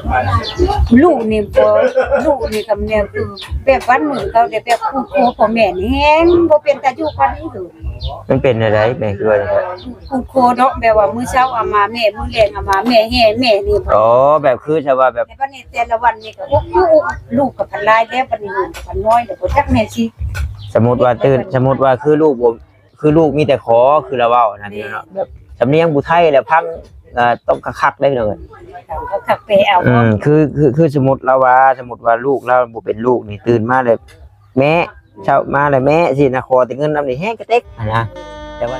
ລູກນີ້ບໍ່ ລູກນີ້ກໍແນວຄືແບບບ້ານເມືອງເຂົາເດ້ ແບບຂູດໂຄພໍ່ແມ່ນີ້ແຮງບໍ່ເປັນຕາຢູ່ກັນເລີຍ. ມັນເປັນແນວໃດແມ່ ຄືວ່າຈັ່ງຊັ້ນ? ຂູດໂຄເນາະ ແບບວ່າມື້ເຊົ້າເອົາມາແມ່ ມື້ແລງເອົາມາແມ່ ແຫ່ແມ່ນີ້ບໍ່. ອໍ ແບບຄືຊະວ່າແບບ ແຕ່ບັດນີ້ແຕ່ລະວັນນີ້ກໍອຸກຢູ່ອຸກ ລູກກໍພັນຫຼາຍແລ້ວ ບັດນີ້ລູກກໍພັນນ້ອຍແລ້ວ ບໍ່ຈັກແມ່ຊິ ສົມມຸດວ່າຕື່ນ ສົມມຸດວ່າຄືລູກບໍ່ ຄືລູກມີແຕ່ຂໍ ຄືລາວເວົ້ານັ້ນເນາະ ແບບສຳນຽງຜູ້ໄທແລ້ວຟັງ ເອີ ຕ້ອງຄັກໆເດ້ພີ່ນ້ອງເອີຍ ເອົາຄັກໆໄປເອົາ. ອືມ ຄື ຄື ຄືສົມມຸດລາວວ່າ ສົມມຸດວ່າລູກລາວບໍ່ເປັນລູກນີ້ ຕື່ນມາແລ້ວແມ່ ເຊົ້າມາແລ້ວແມ່ ຊິນະ ຂໍແຕ່ເງິນນຳນີ້ແຮງກະເຕັກຫັ້ນນະ ແຕ່ວ່າ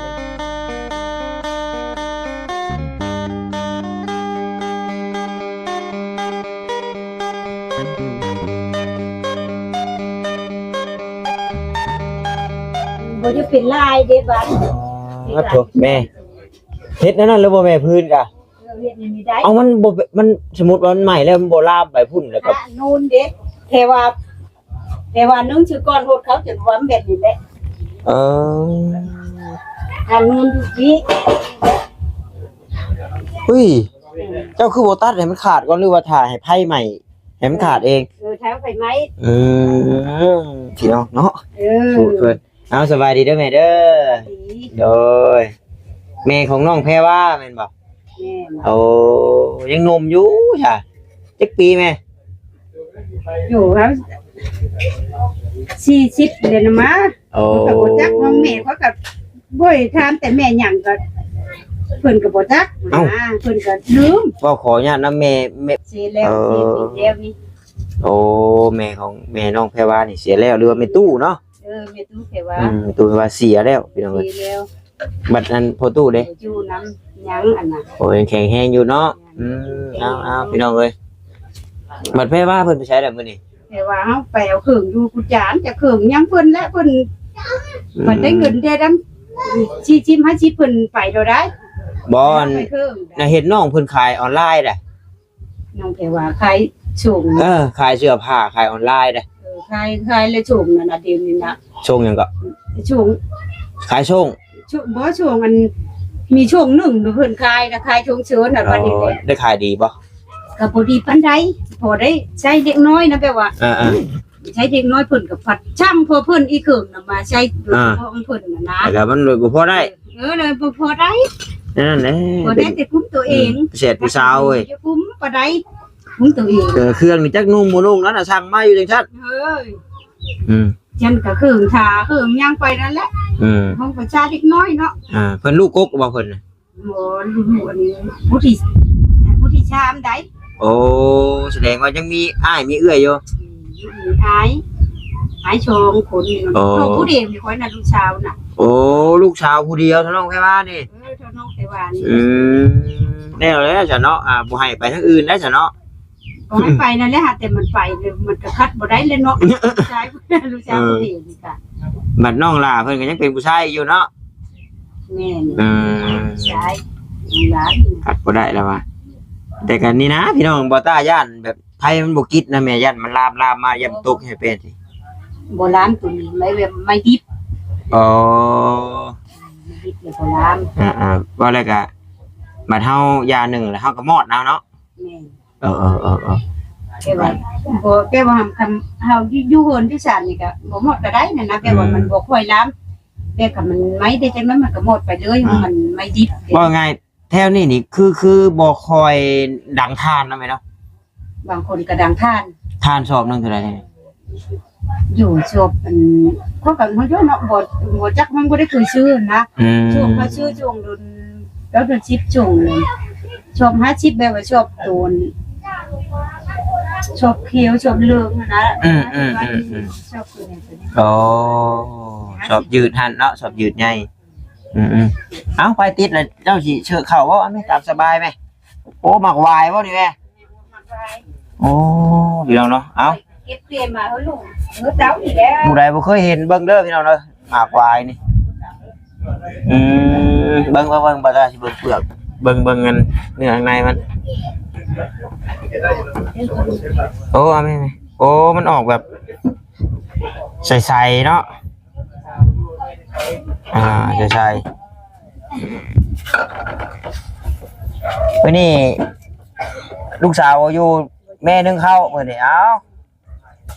ບໍ່ໄດ້ເປັນລາຍເດ້ບາດ. ອໍ ໂທ້ ແມ່ ເຮັດແນວນັ້ນແລ້ວບໍ່ແມ່ ພື້ນກະ? ເອີ ເຮັດແນວນີ້ໄດ້. ເອົາ ມັນບໍ່ ມັນ ສົມມຸດວ່າມັນໄໝ້ແລ້ວ ມັນບໍ່ລາມໄປພຸ້ນແລ້ວກໍ ອ່າ ນູນເດ້ ແຕ່ວ່າ ແຕ່ວ່ານຸ່ງຊື່ກ່ອນໂຫດເຂົາຈົນວ່າແບບນີ້ແຫຼະ. ເອີ ອັນນຸ່ງຢູ່ນີ້. ອຸ້ຍ ເຈົ້າຄືບໍ່ຕັດໃຫ້ມັນຂາດກ່ອນ ຫຼືວ່າຖ້າໃຫ້ໄຟໄໝ້ໃຫ້ມັນຂາດເອງ? ເອີ ຖ້າໄຟໄໝ້. ອືມ ພີ່ນ້ອງເນາະ. ເອີ ເພິ່ນ ເອົາ ສະບາຍດີເດີແມ່ເດີ. ໂດຍ ແມ່ຂອງນ້ອງແພວາແມ່ນບໍ່? ແມ່ນ. ໂອ້ ຍັງໜຸ່ມຢູ່ຊະ ຈັກປີແມ່? ຢູ່ແລ້ວສີ່ສິບເດືອນມາ. ໂອ້ ຂ້ອຍກໍບໍ່ຈັກ ນ້ອງແມ່ຂ້ອຍກໍບໍ່ໄດ້ຖາມ ແຕ່ແມ່ຫຍັງກໍເພິ່ນກໍບໍ່ຈັກ. ເອົ້າ ນະ ເພິ່ນກໍລືມ. ເວົ້າຂໍອະນຸຍາດນຳແມ່ ແມ່ ເສຍແລ້ວ. ເອີ ເສຍປີແລ້ວນີ້. ໂອ້ ແມ່ຂອງ ແມ່ນ້ອງແພວານີ້ເສຍແລ້ວ ຫຼືວ່າແມ່ຕູ້ເນາະ? ເອີ ແມ່ຕູ້ແພວາ. ອືມ ແມ່ຕູ້ແພວາເສຍແລ້ວພີ່ນ້ອງເອີຍ. ເສຍແລ້ວ. ບັດນັ້ນພໍ່ຕູ້ເດ້? ຢູ່ນຳຍັງອັນນະ. ໂອ້ ຍັງແຂງແຮງຢູ່ເນາະ. ອືມ ເອົາໆ ພີ່ນ້ອງເອີຍ ບັດແພວາເພິ່ນໄປໃສລະມື້ນີ້? ແພວາເຮົາໄປເອົາເຄື່ອງຢູ່ກຸຈານ ຈັກເຄື່ອງຫຍັງເພິ່ນແຫຼະ ເພິ່ນ ອືມ ເພິ່ນໄດ້ເງິນແຕ່ດຳສີ່ສິບຫ້າສິບ ເພິ່ນໄປໂລດໄດ໋. ບໍ່ ອັນ ໄປເຄື່ອງ ນະ ເຫັນນ້ອງເພິ່ນຂາຍອອນລາຍໄດ໋. ນ້ອງແພວາຂາຍສົ່ງ. ເອີ ຂາຍເສື້ອຜ້າ ຂາຍອອນລາຍເດ້. ເອີ ຂາຍ ຂາຍແລ້ວສົ່ງນັ້ນນະ ດຽວນີ້ນະ. ສົ່ງຫຍັງເກາະ? ສົ່ງ ຂາຍສົ່ງ. ສົ່ງ ບໍ່ ສົ່ງ ອັນ ມີຊ່ວງໜຶ່ງເພິ່ນຂາຍນະ ຂາຍຊ່ວງເຊີນນະ. ອໍ ບັດນີ້ໄດ້ຂາຍດີບໍ່? ກໍບໍ່ດີປານໃດ ພໍໄດ້ໃຊ້ເດັກນ້ອຍນະ ແບບວ່າ ເອີໆ ໃຊ້ເດັກນ້ອຍ ເພິ່ນກໍພັດຊ່າງ ເພາະເພິ່ນອີເຄິ່ງນະມາໃຊ້ໂດຍສະເພາະຂອງເພິ່ນນະນະ ແລ້ວມັນບໍ່ພໍໄດ້. ເອີ ແລ້ວບໍ່ພໍໄດ້ ນັ້ນແຫຼະ ບໍ່ໄດ້ແຕ່ກຸມຕົວເອງ. ອືມ ແສດຜູ້ສາວເວີຍ ກຸມບໍ່ໄດ້ ກຸມຕົວເອງ. ເອີ ເຄື່ອງນີ້ຈັກນຸ່ງບໍ່ນຸ່ງນັ້ນນະ ຊ່າງມາຢູ່ຈັ່ງຊັ້ນ. ເອີ ອືມ ຊັ້ນກໍເຄື່ອງຖ້າເຄື່ອງຫຍັງໄປນັ້ນແຫຼະ. ອືມ ຂອງປະຊາເດັກນ້ອຍເນາະ. ອ່າ ເພິ່ນລູກກົກບໍ່ເພິ່ນນະ? ບໍ່ ລູກອັນຜູ້ທີ ຜູ້ທີສາມໄດ໋. ໂອ້ ສະແດງວ່າຍັງມີອ້າຍມີເອື້ອຍຢູ່. ອືມ ມີອ້າຍ ອ້າຍສອງຄົນ. ໂອ້ ລູກຜູ້ດຽວນີ້ຂ້ອຍນະ ລູກສາວນະ. ໂອ້ ລູກສາວຜູ້ດຽວເທົ່ານ້ອງແພວານີ້. ເອີ ເທົ່ານ້ອງແພວານີ້. ອືມ ແນວໃດຊັ້ນເນາະ ອ່າ ບໍ່ໃຫ້ໄປທາງອື່ນໄດ້ຊັ້ນເນາະ. ກໍໃຫ້ໄປນັ້ນແຫຼະ ຫາແຕ່ມັນໄປ ມັນກໍຂັດບໍ່ໄດ້ແຫຼະເນາະ ລູກຊາຍ ລູກຊາຍ. ເອີ ຜູ້ດຽວນີ້ກະ ບັດນ້ອງຫຼ້າເພິ່ນກໍຍັງເປັນຜູ້ຊາຍຢູ່ເນາະ. ແມ່ນ. ອືມ ຜູ້ຊາຍ ນ້ອງຫຼ້າ ຂັດບໍ່ໄດ້ແລ້ວວ່າ. ແຕ່ກໍນີ້ນະພີ່ນ້ອງ ບໍ່ຕ້າຢ້ານແບບໄຟມັນບໍ່ກິດນະແມ່ ຢ້ານມັນລາມ ລາມມາ ຢ້ານມັນຕົກໃຫ້ແປດ. ບໍ່ລາມ ໂຕນີ້ໄມ້ແບບໄມ້ດິບ. ອໍ ໄມ້ດິບແລ້ວບໍ່ລາມ. ອ່າໆ ເວົ້າແລ້ວກະ ບັດເຮົາຢ່າໜຶ່ງແລ້ວເຮົາກໍມອດເອົາເນາະ. ແມ່ນ. ເອີໆໆໆ ແຕ່ວ່າບໍ່ ແຕ່ວ່າຄຳເຮົາຢູ່ ຢູ່ເຮືອນຢູ່ຊານນີ້ກໍບໍ່ໝົດກໍໄດ້ນັ້ນນະ ແຕ່ວ່າມັນບໍ່ຄ່ອຍລາມ ແຕ່ກໍມັນໄໝ້ໄດ້ຈັກໜ້ອຍມັນກໍໝົດໄປເລີຍ. ອ່າ ມັນໄໝ້ດິບ. ເວົ້າງ່າຍແຖວນີ້ນີ້ຄື ຄືບໍ່ຄ່ອຍດັງຖ່ານນະແມ່ເນາະ. ບາງຄົນກໍດັງຖ່ານ. ຖ່ານຊອບໜຶ່ງເທົ່າໃດ? ຢູ່ຊ່ວງອັນ ເຂົາກໍບໍ່ຮູ້ເນາະ ບໍ່ ບໍ່ຈັກ ມັນບໍ່ໄດ້ເຄີຍຊື້ນະ. ອືມ ຊ່ວງເຂົາຊື້ຊ່ວງລຸ້ນ ເກົ້າເດືອນສິບ ຊ່ວງ ຊ່ອງຫ້າສິບ ແບບວ່າຊ່ອງໂຕນ ຊ່ອງຂຽວ ຊ່ອງເຫຼືອງນະ. ອືມໆໆໆ ຊ່ອງໂຕນັ້ນ. ອໍ ຊ່ອງຍືດຫັ້ນເນາະ ຊ່ອງຍືດໃຫຍ່. ອືມໆ ເອົ້າ ໄຟຕິດແລ້ວ ເຈົ້າຊິເຊີເຂົ້າບໍ່? ເອົາແມ່ ຕາມສະບາຍແມ່. ໂອ້ ໝາກຫວາຍບໍ່ນີ້ແມ່? ໂອ້ ພີ່ນ້ອງເນາະ ເອົ້າ ເກັບເກມມາເອົາລູກ ມື້ເຊົ້ານີ້ແຫຼະ ຜູ້ໃດບໍ່ເຄີຍເຫັນເບິ່ງເດີພີ່ນ້ອງເດີ ໝາກຫວາຍນີ້. ອືມ ເບິ່ງ ເບິ່ງ ເບິ່ງ ບໍ່ຕ້າຊິເບິ່ງເປືອກ ເບິ່ງ ເບິ່ງອັນເນື້ອຂ້າງໃນມັນ. ໂອ້ ເອົາແມ່ ໂອ້ ມັນອອກແບບໃສໆເນາະ. ອ່າ ໃຊ່ໆ ມື້ນີ້ ລູກສາວຢູ່ແມ່ໜຶ້ງເຂົ້າມື້ນີ້ ເອົ້າ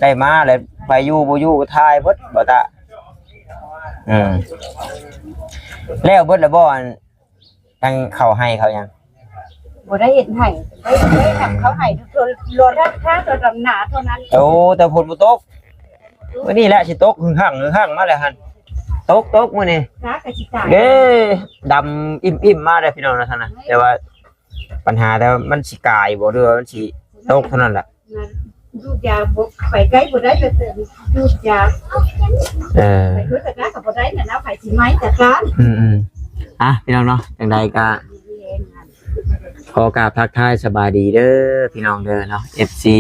ໄດ້ມາແລ້ວ ໃຜຢູ່ບໍ່ຢູ່ກໍຖ່າຍເບິດ ບໍ່ຕາ ເອີ ແລ້ວເບິດແລ້ວບໍ່ ອັນ ທັງເຂົ້າໄຮ່ເຂົ້າຫຍັງ? ບໍ່ໄດ້ເຮັດໄຮ່ ໄດ້ ໄດ້ທຳເຂົ້າໄຮ່ໂດຍ ໂດຍ ໂດຍທາງ ທາງໂດຍດຳນາເທົ່ານັ້ນ. ໂອ້ ແຕ່ຝົນບໍ່ຕົກ ມື້ນີ້ແຫຼະຊິຕົກ ຫຶ່ງຫັ້ງ ຫຶ່ງຫັ້ງມາແລ້ວຫັ້ນ ຕົກ ຕົກມື້ນີ້ ຟ້າກໍຊິຕາຍ ເດ້ ດຳອີ່ມໆມາແລ້ວພີ່ນ້ອງເນາະ ທ່ານນະ ແຕ່ວ່າ ປັນຫາແຕ່ວ່າມັນຊິກາຍບໍ່ ຫຼືວ່າມັນຊິຕົກເທົ່ານັ້ນແຫຼະ. ດູດຢາບໍ່ ໄປໃກ້ບໍ່ໄດ້ ແຕ່ດູດຢາ ເອີ ໄປໂຄສະນາກໍບໍ່ໄດ້ນະ ໃຜຊິໄໝ້ຈັດການ. ອືມໆ ອ່ະ ພີ່ນ້ອງເນາະ ຈັ່ງໃດກໍຂໍກາບທັກທາຍສະບາຍດີເດີ ພີ່ນ້ອງເດີເນາະ ເອັຟຊີ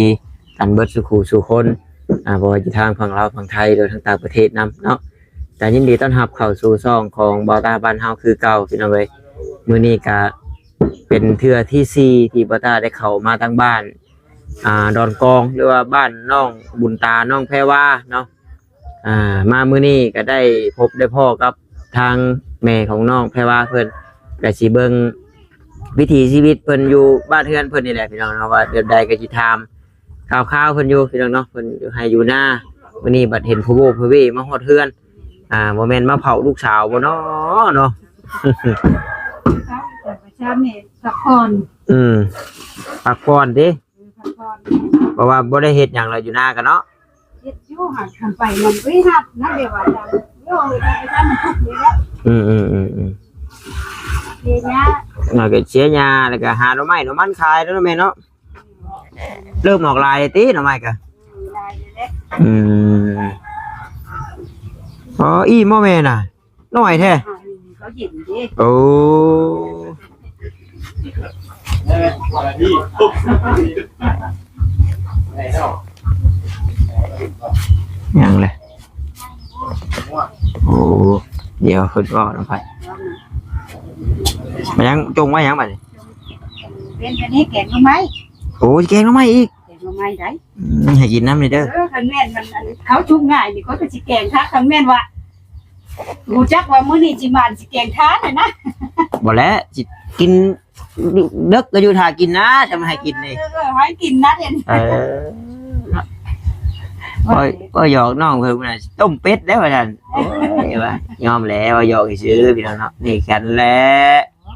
ກັນເບິດສູ່ຄູ່ສູ່ຄົນ ອ່າ ບໍ່ວ່າຈະທາງຝັ່ງລາວ ຝັ່ງໄທ ຫຼືທາງຕ່າງປະເທດນຳເນາະ. ກໍຍິນດີຕ້ອນຮັບເຂົ້າສູ່ຊ່ອງຂອງບ່າວຕາບ້ານເຮົາຄືເກົ່າ ພີ່ນ້ອງເອີຍ. ມື້ນີ້ກໍເປັນເທື່ອທີສີ່ທີ່ບ່າວຕາໄດ້ເຂົ້າມາທາງບ້ານ ອ່າ ດອນກອງ ຫຼືວ່າບ້ານນ້ອງບຸນຕາ ນ້ອງແພວາເນາະ. ອ່າ ມາມື້ນີ້ກໍໄດ້ພົບໄດ້ພໍ້ກັບທາງແມ່ຂອງນ້ອງແພວາເພິ່ນ ກໍຊິເບິ່ງວິຖີຊີວິດເພິ່ນຢູ່ບ້ານເຮືອນເພິ່ນນີ້ແຫຼະ ພີ່ນ້ອງເນາະ ວ່າແບບໃດ ກໍຊິຖາມຂ່າວໆເພິ່ນຢູ່ ພີ່ນ້ອງເນາະ ເພິ່ນຢູ່ໄຮ່ຢູ່ນາ. ມື້ນີ້ບັດເຫັນພະໂວພະເວມາຮອດເຮືອນ ອ່າ ບໍ່ແມ່ນມາເຝົ້າລູກສາວບໍ່ເນາະ ເນາະ? ເຊົ້າແຕ່ປະຈຳນີ້ພັກຜ່ອນ ອືມ ພັກຜ່ອນຕິ ເອີ ພັກຜ່ອນ ເພາະວ່າບໍ່ໄດ້ເຮັດຫຍັງແລ້ວຢູ່ນາກໍເນາະ ເຮັດຢູ່ຫັ້ນ ຄັນໄປມັນບໍ່ໄດ້ຮັບນະ ແບບວ່າ ໂອ້ຍ ໄປທາງນີ້ແຫຼະ ອືມໆໆ ເສຍຫຍ້າ ແລ້ວກໍເສຍຫຍ້າ ແລ້ວກໍຫາໜໍ່ໄມ້ໜໍ່ມັນຂາຍແລ້ວເນາະແມ່ເນາະ. ເລີ່ມອອກຫຼາຍແລ້ວຕິ ໜໍ່ໄມ້ກະ ອືມ ອໍ ອີ່ມບໍ່ແມ່ນນະ ນ້ອຍແທ້ ເຂົາເຫັນເດ້ ໂອ້ ຍັງເລີຍ. ໂອ້ ດຽວເພິ່ນເວົ້ານຳໃຜ ມາຍັງຈົ່ງໄວ້ຫຍັງບັດນີ້ ເປັນອັນນີ້ແກງໜໍ່ໄມ້ ໂອ້ ແກງໜໍ່ໄມ້ອີກ ແກງໜໍ່ໄມ້ໄດ ອືມ ໃຫ້ກິນນຳນີ້ເດີ ເອີ ຄັນແມ່ນມັນ ອັນ ເຂົາຊຸກງ່າຍນີ້ ຂ້ອຍກໍຊິແກງຄັກ ຄັນແມ່ນວ່າຮູ້ຈັກວ່າມື້ນີ້ຊິມາຊິແກງທານຫັ້ນນະ ບໍ່ແຫຼະ ຊິກິນ ເດິກກໍຢູ່ຖ້າກິນນະ ຈະມາໃຫ້ກິນນີ້ ເອີ ເອີ ໃຫ້ກິນນະເດ ເອີ ໂອ້ຍ ໂອ້ຍ ຢອກນ້ອງເພິ່ນນະ ຕົ້ມເປັດແລ້ວວ່າຊັ້ນ ໂອ້ຍ ວ່າຍອມແລ້ວ ຢອກຊື່ໆ ພີ່ນ້ອງເນາະ ນີ້ກັນແຫຼະ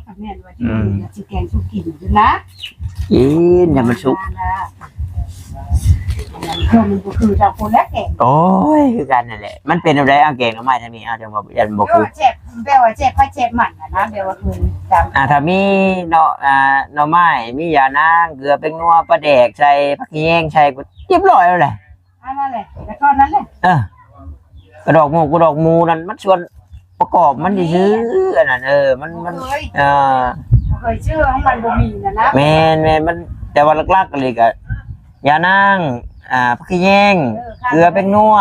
ຄັນແມ່ນວ່າຊິກິນ ອືມ ຊິແກງສຸກກິນຢູ່ນະ ກິນໃຫ້ມັນສຸກ ເພາະມັນບໍ່ຄືທາງຄົນແລະແກງ ໂອ້ຍ ຄືກັນນັ້ນແຫຼະ ມັນເປັນແນວໃດ ເອົາແກງໜໍ່ໄມ້ທາງນີ້ ເອົາ ຈັ່ງວ່າ ຢ້ານບໍ່ຄື ແບບວ່າແຊບ ແບບວ່າແຊບໃຜແຊບມັນຫັ້ນນະ ແບບວ່າຄືຕາມ ອ່າ ຖ້າມີເນາະ ອ່າ ໜໍ່ໄມ້ ມີຢານາງ ເກືອ ແປ້ງນົວ ປາແດກ ໃສ່ຜັກຂະແຍງ ໃສ່ ຮຽບຮ້ອຍແລ້ວແຫຼະ ອັນນັ້ນແຫຼະ ແລ້ວກໍນັ້ນແຫຼະ ເອີ ກະດອກໝູກ ກະດອກໝູນັ້ນ ມັນສ່ວນປະກອບມັນຊື່ໆ ແມ່ນ ອັນນັ້ນ ເອີ ມັນ ມັນ ບໍ່ເຄີຍ ເອີ ບໍ່ເຄີຍຊື້ ຂອງມັນບໍ່ມີນະນະ ແມ່ນໆ ມັນ ແຕ່ວ່າຫຼັກໆ ອີ່ຫຼີກະ ຢານາງ ອ່າ ຜັກຂະແຍງ ເອີ ເກືອ ແປ້ງນົວ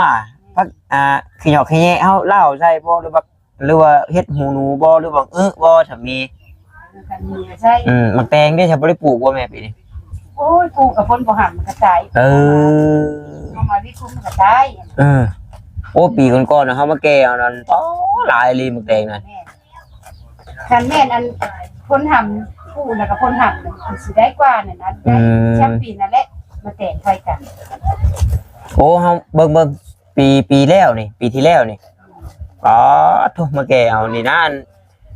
ຜັກ ອ່າ ຂະຫຍອກຂະແຍະ ເຮົາລາວໃສ່ບໍ່ ຫຼືວ່າ ຫຼືວ່າເຫັດຫູໜູບໍ່ ຫຼືວ່າອຶບໍ່ ຖ້າມີ ຄັນມີກໍໃສ່ ອືມ ໝາກແຕງເດ້ ເຈົ້າບໍ່ໄດ້ປູກບໍ່ແມ່ປີນີ້ ໂອ້ຍ ປູກກັບຝົນບໍ່ຫ້ຳມັນກໍຕາຍ ເອີ ເຮົາມາວິຄຸມມັນກໍຕາຍ ເອີ ໂອ້ ປີກ່ອນໆນະ ເຮົາມາແກ່ເອົານັ້ນ ໂອ້ ຫຼາຍອີ່ຫຼີໝາກແຕງນັ້ນ ແມ່ນ ຄັນແມ່ນອັນຝົນຫ້ຳປູກ ແລ້ວກໍຝົນຫ້ຳມັນຊິໄດ້ກວ່ານັ້ນນະ ອືມ ແຊມປີນັ້ນແຫຼະ ໝາກແຕງໄທກັນ ໂອ້ ເຮົາເບິ່ງ ເບິ່ງ ປີ ປີແລ້ວນີ້ ປີທີ່ແລ້ວນີ້ ອໍ ໂທ້ ມາແກ່ເອົານີ້ນາ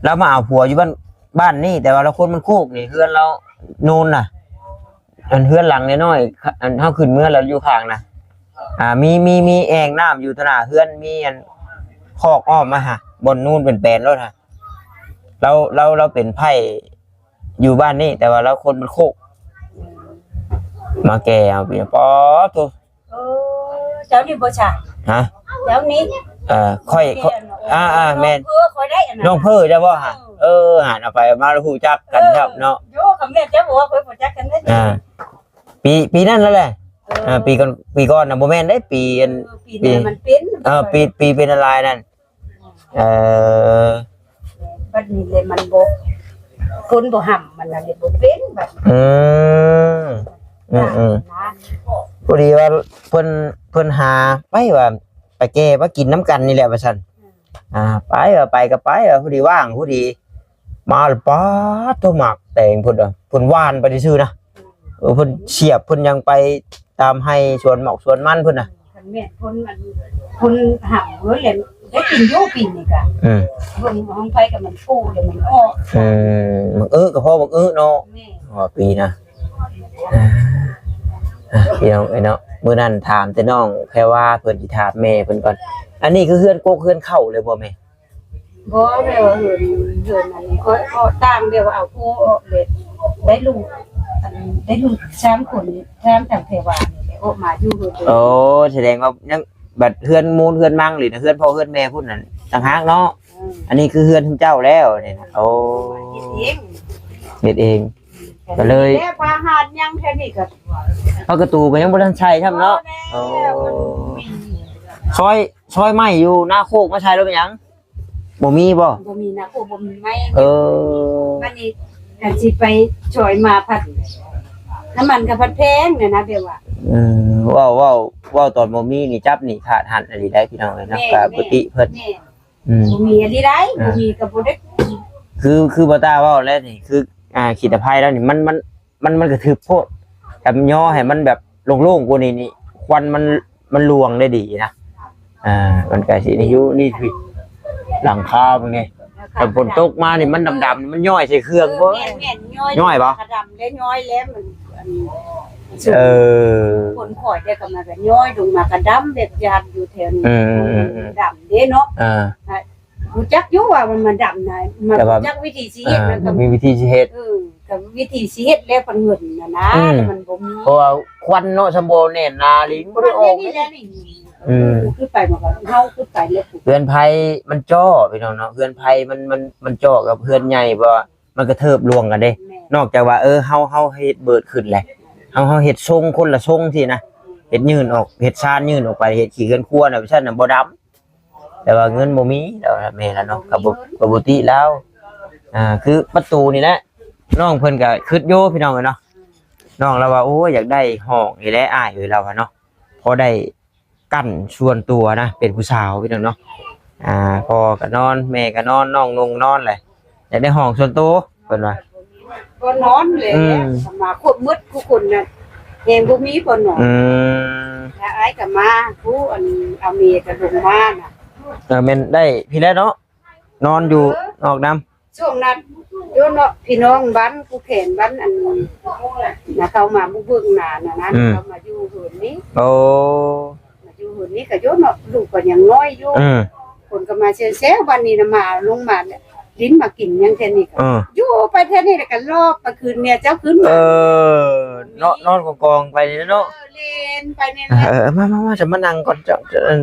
ລາວມາເອົາຜົວຢູ່ບ້ານ ບ້ານນີ້ ແຕ່ວ່າລາວຄົນບ້ານໂຄກນີ້ ເຮືອນລາວໂນນນະ ອັນເຮືອນຫຼັງນ້ອຍໆ ອັນເຮົາຂຶ້ນເມືອແລ້ວຢູ່ຂ້າງນະ ອ່າ ມີ ມີ ມີແອ່ງນ້ຳຢູ່ຕໍ່ໜ້າເຮືອນ ມີອັນຄອກອ້ອມມາຫາ ບ່ອນນູນເປັນແປນໂລດຫາ ລາວ ລາວ ລາວເປັນໃພ້ຢູ່ບ້ານນີ້ ແຕ່ວ່າລາວຄົນບ້ານໂຄກ ມາແກ່ເອົາປີ ປາໂທ້ ເອີ ເຈົ້ານີ້ບໍ່ໃຊ່ ຮະ ເຈົ້ານີ້ ເອີ ຂ້ອຍ ແກ່ເນາະ ອ່າໆ ແມ່ນ ນ້ອງເພີ່ ຂ້ອຍໄດ້ອັນນັ້ນ ນ້ອງເພີ່ເຈົ້າບໍ່ຫະ ເອີ ເອີ ຫັ້ນ ເອົາໄປເອົາມາແລ້ວຮູ້ຈັກກັນ ເອີ ຄັບເນາະ ໂຍ ຄຳແມ່ນເຈົ້າບໍ່ວ່າຂ້ອຍບໍ່ຈັກກັນເດ້ ອ່າ ປີ ປີນັ້ນແຫຼະ ເອີ ອ່າ ປີກ່ອນ ປີກ່ອນນະ ບໍ່ແມ່ນເດ້ ປີອັນ ເອີ ປີນັ້ນມັນເປັນ ເອີ ປີ ປີເປັນອາລາຍນັ້ນ ເອີ ບັດນີ້ແຫຼະມັນບໍ່ ຄົນບໍ່ຫ້ຳມັນນະເລີຍບໍ່ເປັນບັດ ອືມ ອືມໆ ນະ ພໍດີວ່າເພິ່ນ ເພິ່ນຫາໄປວ່າ ໄປແກ່ມາກິນນຳກັນນີ້ແຫຼະວ່າຊັ້ນ ອືມ ອ່າ ໄປວ່າ ໄປກໍໄປວ່າ ພໍດີວ່າງ ພໍດີມາແລ້ວ ປາໂທ້ ໝາກແຕງເພິ່ນ ເພິ່ນຫວ່ານໄປຊື່ໆນະ ເອີ ເພິ່ນສຽບເພິ່ນຫຍັງໄປຕາມໄຮ່ສວນໝອກສວນມັນພຸ້ນນະ. ຄັນແມ່ນຄົນອັນ ຄົນຫຳເຮີ້ຍແຫຼະ ໄດ້ກິນຢູ່ປີນີ້ກະ ອືມ ເບິ່ງຂອງໃຜກະມັນປູແລ້ວມັນອອກ. ອືມ ບັກອຶກະພໍບັກອຶເນາະ. ແມ່ນ ວ່າປີນະ ອ່າ ພີ່ນ້ອງເອີຍເນາະ ມື້ນັ້ນຖາມແຕ່ນ້ອງແພວາ ເພິ່ນຊິຖາມແມ່ເພິ່ນກ່ອນ. ອັນນີ້ຄືເຮືອນກົກເຮືອນເຄົ້າເລີຍບໍ່ແມ່? ບໍ່ ແບບວ່າເຮືອນ ເຮືອນອັນນີ້ ເອີ ກໍຕ່າງ ແບບວ່າເອົາຜູ້ອອກເລີຍ ໄດ້ລູກ ອັນ ໄດ້ລູກສາມຄົນ ສາມ ທາງແພວານີ້ແຫຼະ ອອກມາຢູ່ເຮືອນ. ໂອ້ ສະແດງວ່າຍັງ ບັດເຮືອນມູນເຮືອນມັງ ຫຼື ເຮືອນພໍ່ເຮືອນແມ່ພຸ້ນນັ້ນຕ່າງຫາກເນາະ. ເອີ ອັນນີ້ຄືເຮືອນຂອງເຈົ້າແລ້ວນີ້ນະ. ໂອ້ ເຮັດເອງ ເຮັດເອງ ກໍເລີຍ ແລ້ວພາຫາດຫຍັງແຖວນີ້ກໍ ເພາະກະຕູກໍຍັງບໍ່ທັນໃສ່ຊ້ຳເນາະ. ໂອ້ ຊອຍ ຊອຍໄມ້ຢູ່ນາໂຄກມາໃສ່ແລ້ວເປັນຫຍັງ? ບໍ່ມີບໍ່? ບໍ່ມີນາໂຄກ ບໍ່ມີໄມ້. ເອີ ບັດນີ້ຄັນຊິໄປຊອຍມາພັດ ນ້ຳມັນກໍພັດແພງນະ ແບບວ່າ ເອີ ເວົ້າ ເວົ້າ ເວົ້າຕອນບໍ່ມີນີ້ ຈັບນີ້ຂາດຫັນອີ່ຫຼີໄດ໋ ພີ່ນ້ອງເອີຍເນາະ. ແມ່ນ ກະບໍ່ຕິເພິ່ນ ແມ່ນ ອືມ ບໍ່ມີອີ່ຫຼີໄດ໋. ອ່າ ບໍ່ມີກໍບໍ່ໄດ້ ຄື ຄືບໍ່ຕ້າເວົ້າແລ້ວນີ້ ຄື ອ່າ ຂີດຕະໄພແລ້ວນີ້ ມັນ ມັນ ມັນ ມັນກະທຶບໂພດ. ຄັນຍໍໃຫ້ມັນແບບໂລ່ງໆກວ່ານີ້ນີ້ ຄວັນມັນ ມັນລວງໄດ້ດີນະ. ອ່າ ມັນກະຊິນີ້ຢູ່ນີ້ ຫຼັງຄາເບິ່ງນີ້ ຄັນຝົນຕົກມານີ້ມັນດຳໆ ມັນຍ້ອຍໃສ່ເຄື່ອງ. ເອີ ບໍ່ ແມ່ນໆ ຍ້ອຍ ຍ້ອຍບໍ່? ກະດຳແລ້ວ ຍ້ອຍແລ້ວ ມັນ ອັນ ເອີ ຝົນຄ່ອຍແລ້ວກໍມັນກໍຍ້ອຍລົງມາ ກະດຳແບບຢາດຢູ່ແຖວນີ້. ອືມໆໆໆ ດຳເດ້ເນາະ. ອ່າ ຮູ້ຈັກຢູ່ວ່າມັນ ມັນດຳນະ ມັນ ແຕ່ວ່າ ຮູ້ຈັກວິທີຊິເຮັດ ອ່າ ມັນກໍ ມີວິທີຊິເຮັດ. ເອີ ກໍວິທີຊິເຮັດແລ້ວ ເພິ່ນເງິນນະນະ ອືມ ແຕ່ມັນບໍ່ມີ ເພາະວ່າຄວັນເນາະ ຊຳບໍ່ແໜ້ນໜາລີ ມັນບໍ່ໄດ້ອອກເລີຍ. ອືມ ຄືໄປ ມັນກໍ ເຮົາຄືໄປແລ້ວ ເຮືອນໄພມັນຈໍ້ ພີ່ນ້ອງເນາະ ເຮືອນໄພມັນ ມັນ ມັນຈໍ້ກັບເຮືອນໃຫຍ່ ເພາະວ່າມັນກະເທີບລ່ວງກັນເດ້. ແມ່ນ ນອກຈາກວ່າ ເອີ ເຮົາ ເຮົາເຮັດເບີດຂຶ້ນແຫຼະ ເຮົາ ເຮົາເຮັດຊົງຄົນລະຊົງຊີ້ນະ ເຮັດຍື່ນອອກ ເຮັດຊານຍື່ນອອກໄປ ເຮັດຂີ້ເຮືອນຄົວນະ ຊັ້ນນະບໍ່ດຳ. ແຕ່ວ່າເງິນບໍ່ມີແລ້ວແມ່ລະເນາະ ກໍບໍ່ ກໍບໍ່ຕິລາວ. ອ່າ ຄືປະຕູນີ້ແຫຼະ ນ້ອງເພິ່ນກໍຄິດຢູ່ ພີ່ນ້ອງເອີຍເນາະ. ນ້ອງລາວວ່າ ໂອ້ຍ ຢາກໄດ້ຫ້ອງນີ້ແຫຼະອ້າຍເອີຍ ລາວວ່າເນາະ ພໍໄດ້ກັ້ນສ່ວນຕົວນະ ເປັນຜູ້ສາວ ພີ່ນ້ອງເນາະ. ອ່າ ພໍ່ກໍນອນ ແມ່ກໍນອນ ນ້ອງນຸ່ງນອນແຫຼະ ຢາກໄດ້ຫ້ອງສ່ວນໂຕ ເພິ່ນວ່າ ບໍ່ນອນແຫຼະ. ອືມ ມາຄົບໝົດທຸກຄົນນະ ແຮງບໍ່ມີບ່ອນນອນ. ອືມ ອ້າຍກໍມາ ຜູ້ອັນເອົາເມຍກໍລົງມານະ. ເອີ ແມ່ນໄດ້ພີ້ແຫຼະເນາະ ນອນຢູ່ ເອີ ນອກນຳ ຊ່ວງນັ້ນຢູ່ເນາະ ພີ່ນ້ອງບ້ານກູແຂນ ບ້ານອັນນະ ເຂົ້າມາບຸກເບີກນານະນະ. ອືມ ເຂົ້າມາຢູ່ເຮືອນນີ້. ໂອ້ ມາຢູ່ເຮືອນນີ້ກໍຢູ່ເນາະ ລູກກໍຍັງນ້ອຍຢູ່. ອືມ ຄົນກໍມາແຊວໆ ບ້ານນີ້ນະ ມາລົງມາຫຼິ້ນມາກິນຫຍັງແຖວນີ້ກໍ ເອີ ຢູ່ໄປແຖວນີ້ແລ້ວກໍລອບໄປຄືນເມຍເຈົ້າຄືນມາ. ເອີ ເນາະ ນອນກອງໆໄປນີ້ເນາະ. ເອີ ຫຼິ້ນໄປນີ້ແຫຼະ. ເອີ ມາໆໆ ຈະມານັ່ງກ່ອນ ເຈົ້າ ເຈົ້າ ເອີ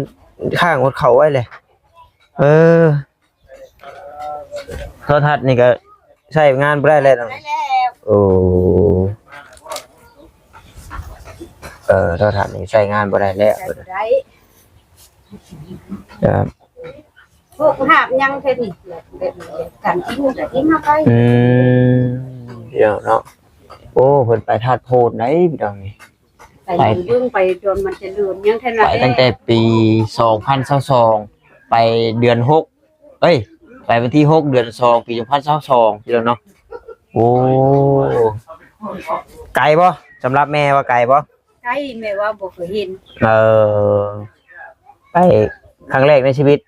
ຂ້າງອົດເຂົ້າໄວ້ແຫຼະ. ເອີ ໂທລະທັດນີ້ກໍໃຊ້ງານບໍ່ໄດ້ແລ້ວເນາະ. ບໍ່ໄດ້ແລ້ວ. ໂອ້ ເອີ ໂທລະທັດນີ້ໃຊ້ງານບໍ່ໄດ້ແລ້ວ ໃຊ້ບໍ່ໄດ້. ຄັບ ພວກຫາບຫຍັງແທ້ນີ້ ແບບ ການກິນກໍກິນເອົາໄປ. ອືມ ດຽວເນາະ. ໂອ້ ເພິ່ນໄປທາດໂພນໄດ໋ ພີ່ນ້ອງນີ້. ໄປ ໄປ ເບິ່ງໄປດອນມັນຈະເລີນຫຍັງແທ້ນະ ໄປຕັ້ງແຕ່ປີສອງພັນຊາວສອງ ໄປເດືອນຫົກ ເອີຍ ໄປວັນທີຫົກ ເດືອນສອງ ປີສອງພັນຊາວສອງ ພີ່ນ້ອງເນາະ. ໂອ້ ໄກບໍ່? ສຳລັບແມ່ວ່າໄກບໍ່? ໄກ ແມ່ວ່າບໍ່ເຄີຍເຫັນ. ເອີ ໄປຄັ້ງແລກໃນຊີວິດ.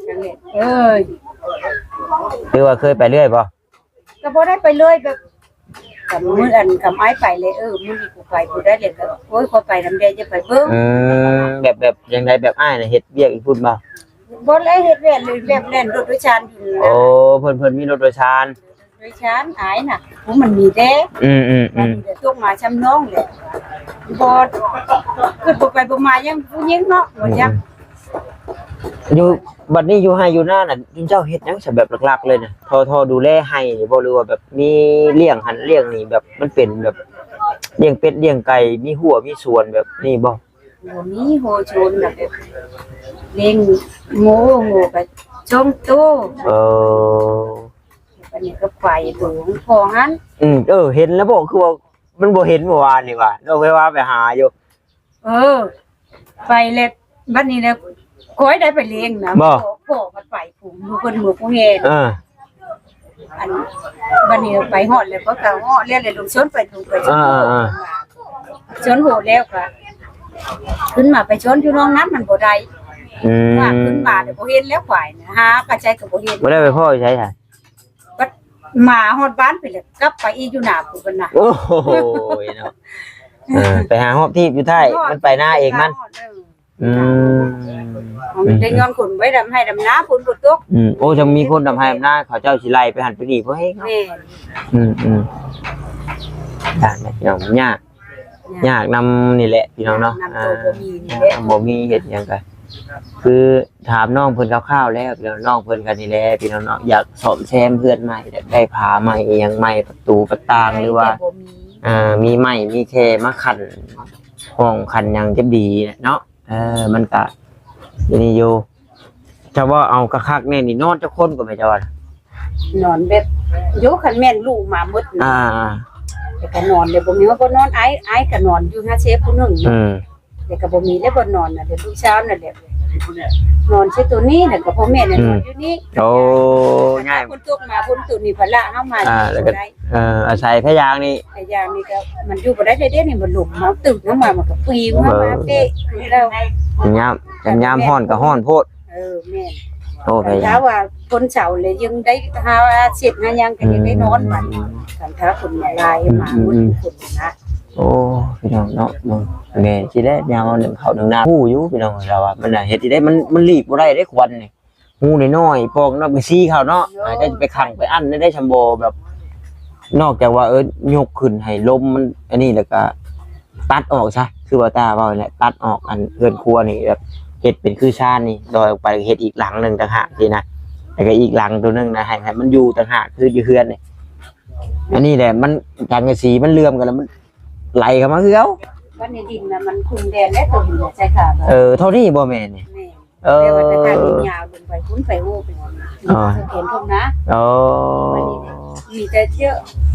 ຄັ້ງແລກ ເອີຍ ຫຼືວ່າເຄີຍໄປເລື້ອຍບໍ່? ກໍບໍ່ໄດ້ໄປເລີຍ ແບບ ກັບມື້ອັນ ກັບອ້າຍໄປເລີຍ ເອີ ມື້ນີ້ກູໄປ ຜູ້ໃດເລີຍກໍ ໂອ້ຍ ຂໍໄປນຳແດ່ ຈະໄປເບິ່ງ. ອືມ ແບບ ແບບຈັ່ງໃດ ແບບອ້າຍນະເຮັດວຽກຢູ່ພຸ້ນບໍ່? ບໍ່ໄດ້ເຮັດວຽກເລີຍ ແບບແລ່ນລົດໂດຍສານຢູ່. ໂອ້ ເພິ່ນ ເພິ່ນມີລົດໂດຍສານ ໂດຍສານອ້າຍນະ ໂອ້ ມັນມີແດ່. ອືມໆໆ ມັນຈະຕົກມາຊ່ຳນ້ອງແຫຼະ ບໍ່ ຄືບໍ່ໄປບໍ່ມາ ຍັງຜູ້ຍິງເນາະ ບໍ່ຈັກ. ອືມ ຢູ່ ບັດນີ້ຢູ່ໄຮ່ຢູ່ນານະ ເຈົ້າເຮັດຫຍັງຊະ ແບບຫຼັກໆເລີຍນະ? ທໍ່ ທໍ່ດູແລໄຮ່ນີ້ບໍ່ ຫຼືວ່າແບບມີລ້ຽງຫັ້ນລ້ຽງນີ້ ແບບມັນເປັນແບບລ້ຽງເປັດລ້ຽງໄກ່ ມີຮົ້ວມີສວນແບບນີ້ບໍ່? ບໍ່ມີຮົ້ວສວນນະ ແບບລ້ຽງງົວ ງົວກໍສອງໂຕ. ເອີ ອັນນີ້ກໍໄປໂຕຂອງພໍ່ຫັ້ນ. ອືມ ເອີ ເຫັນແລ້ວບໍ່ ຄືວ່າມັນບໍ່ເຫັນມື້ວານນີ້ຫວາ ນ້ອງໄພວາໄປຫາຢູ່. ເອີ ໄປແລ້ວ ບັດນີ້ແລ້ວຂ້ອຍໄດ້ໄປລ້ຽງນະ. ບໍ່ ພໍ່ ພໍ່ມັນໄປພຸ້ນ ຢູ່ເພິ່ນເມືອພູແຮ. ເອີ ອັນ ບັດນີ້ໄປຮອດແລ້ວ ເຂົາກໍເຫາະແລ້ວ ແລ້ວລົງສວນໄປ ລົງໄປສວນ ອ່າໆໆ ສວນໂຫດແລ້ວກໍຂຶ້ນມາໄປສວນຢູ່ໜອງນ້ຳມັນບໍ່ໄດ້ ອືມ ວ່າຂຶ້ນມາແລ້ວບໍ່ເຫັນແລ້ວ ຄວາຍນະ ຫາໄປໃສກໍບໍ່ເຫັນ ບໍ່ໄດ້ໄປພໍ້ຢູ່ໃສຊະ? ບັດມາຮອດບ້ານພຸ້ນແຫຼະ ກັບໄປອີກຢູ່ໜ້າພຸ້ນນະ ໂອ້ໂຫເນາະ ເອີ ໄປຫາຮອບທີ່ຢູ່ທ້າຍ ຮອດ ມັນໄປນາເອງມັນ ຮອດ ເອີ ອືມ ໄດ້ຍ້ອນຄົນໄວ້ດຳໄຮ່ດຳນາ ຝົນບໍ່ຕົກ ອືມ ໂອ້ ຈັ່ງມີຄົນດຳໄຮ່ດຳນາ ເຂົາເຈົ້າຊິໄລ່ໄປຫັ້ນໄປນີ້ ພໍແຮງເນາະ ແມ່ນ ອືມໆ ຍາກນະພີ່ນ້ອງ ຍາກ ຍາກນຳນີ້ແຫຼະພີ່ນ້ອງເນາະ ຍາກນຳ ອ່າ ບໍ່ມີນີ້ແຫຼະ ບໍ່ມີເຮັດຫຍັງກະ ຄືຖາມນ້ອງເພິ່ນຄ່າວໆແລ້ວ ພີ່ນ້ອງ ນ້ອງເພິ່ນກໍນີ້ແຫຼະພີ່ນ້ອງເນາະ ຢາກສ້ອມແຊມເຮືອນໃໝ່ ຢາກໄດ້ຜ້າໃໝ່ ອີ່ຫຍັງໃໝ່ ປະຕູປະຕ່າງ ຫຼືວ່າ ແຕ່ບໍ່ມີ ອ່າ ມີໄມ້ມີແຄມາຂັ້ນຫ້ອງຂັ້ນຫຍັງຈະດີເນາະ ເອີ ມັນກະ ອັນນີ້ຢູ່ ເຈົ້າວ່າເອົາຄັກໆແນ່ນີ້ ນອນຈັກຄົນກໍແມ່ນເຈົ້າວ່າ? ນອນແບບ ໂຍ ຄັນແມ່ນລູກມາໝົດນະ ອ່າ ແຕ່ກໍນອນ ແລ້ວບໍ່ມີວ່າບໍ່ນອນ ອ້າຍ ອ້າຍກໍນອນຢູ່ຫາເຊຜູ້ໜຶ່ງ ອືມ ແລ້ວກໍບໍ່ມີແລ້ວບ່ອນນອນນະ ແລ້ວລູກສາວນັ້ນແຫຼະ ນອນໃສ່ໂຕນີ້ ແລ້ວກໍພໍ່ແມ່ນະ ອືມ ນອນຢູ່ນີ້ ໂອ້ ຍ້າຍ ຝົນຕົກມາ ຝົນຕົກນີ້ພາລະເຮົາມາ ອ່າ ຢູ່ ແລ້ວກໍ ບໍ່ໄດ້ ເອີ ອາໄສພະຍາງນີ້ ພະຍາງນີ້ກໍມັນຢູ່ບໍ່ໄດ້ເດ້ ເດນີ້ມັນລົມມາຕຶກນຳມາ ມັນກໍປີວມາ ເອີ ມາເປະຄືເກົ່າ ຍາມ ຍາມຮ້ອນກໍຮ້ອນໂພດ ເອີ ແມ່ນ ໂອ້ ພະຍາງ ຖ້າວ່າຄົນເຊົາແລ້ວຍັງໄດ້ຫາເຊັດຫາຫຍັງກໍຍັງໄດ້ນອນບັດ ອືມ ຄັນຖ້າຄົນຫຼາຍ ອືມ ມາ ອືມ ໝົດ ອືມ ທຸກຄົນນະ ໂອ້ ພີ່ນ້ອງເນາະ ເບິ່ງ ແມ່ນຊິແລ້ວ ຍາມເຮົາໜຶ້ງເຂົ້າໜຶ້ງນ້ຳ ຮູ້ຢູ່ພີ່ນ້ອງ ລາວວ່າມັນນະເຮັດຈັ່ງໃດ ມັນ ມັນຫຼີກບໍ່ໄດ້ເດ້ ຄວັນນີ້ ຮູນ້ອຍໆ ປ່ອງນ້ຳໄປຊີ້ເຂົາເນາະ ໂອ້ຍ ອາດຈະໄປຂັງໄປອັ້ນໄດ້ ໄດ້ຊ່ຳບໍ່ແບບ ນອກຈາກວ່າ ເອີ ຍົກຂຶ້ນໃຫ້ລົມມັນອັນນີ້ ແລ້ວກະຕັດອອກຊະ ຄືວ່າຕາເວົ້າແຫຼະ ຕັດອอกອັນເຮືອນຄົວນີ້ ແບບເຮັດເປັນຄືຊານນີ້ ດອຍອອກໄປ ເຮັດອີກຫຼັງໜຶ່ງຕ່າງຫາກຊີ້ນະ ແລ້ວກະອີກຫຼັງໂຕໜຶ່ງນະ ໃຫ້ ໃຫ້ມັນຢູ່ຕ່າງຫາກ ຄືຢູ່ເຮືອນນີ້ ອັນນີ້ແຫຼະ ມັນ ສັງກະສີມັນເຫຼື່ອມກັນແລ້ວ ມັນໄຫຼເຂົ້າມາຄືເກົ່າ ບັດນີ້ດິນນະ ມັນຄຸມແດນໄດ້ ຕົວນີ້ໃສ່ຂາ ເອີ ເທົ່ານີ້ບໍ່ແມ່ນນີ້? ແມ່ນ. ເອີ ແຕ່ວ່າແຕ່ທາງນີ້ຍາວລົງໄປພຸ້ນໄປໂອ້ໄປ ອໍ ສະແກນທົ່ງນາ ອໍ ບັດນີ້ມີແຕ່ເຈາະ